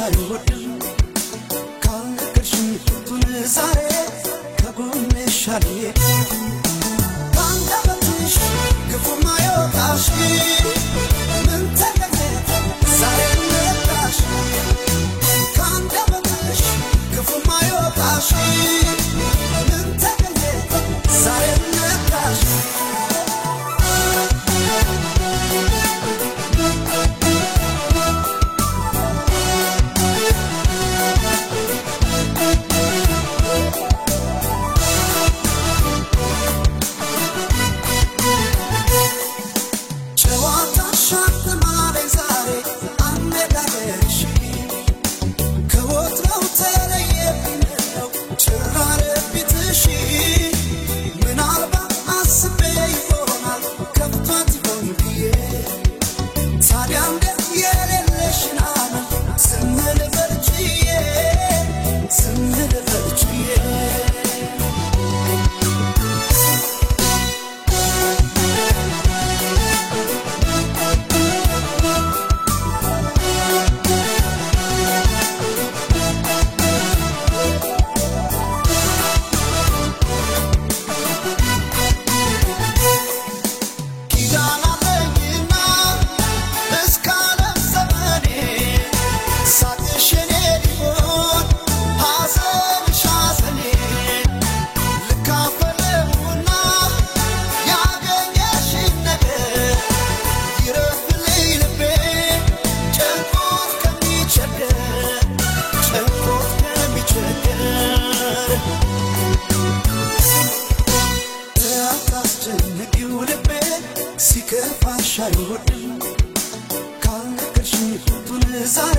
አይወድም። ካልነገርሽኝ ቁርጡን ዛሬ ከጎንሽ አልሄድም። ከአንደበትሽ ክፉ ማይወጣሽ ምን ተገኘ ዛሬ መጣሽ? ከአንደበትሽ ክፉ ማይወጣሽ ምን ተገኘ ዛሬ መጣሽ? ጨዋታሽ አልተማረኝ ዛሬ አነጋገርሽ፣ ከወትሮው ተለየብኝ፣ ምነው ጭር አለብሽ? ምናልባት አስቤ ይሆናል ከፍቷት ይሆን ብዬ፣ ታዲያ እንዴት የሌለሽን አመል ዝም ልበል ችዬ፣ ዝም ልበል ችዬ? ኪዳን አለኝና እስከ ዓለም ዘመኔ ሳቅሽ የኔ ሊሆን ሐዘንሽ ሐዘኔ፣ ልካፈለውና ያገኘሽን ነገር፣ ይረፍልኝ ልቤ ጨንቆት ከሚቸገር፣ ጨንቆት ከሚቸገር። አታስጨንቂው ልቤ ሲከፋሽ አይወድም። ካልነገርሽኝ ቁርጡን ዛሬ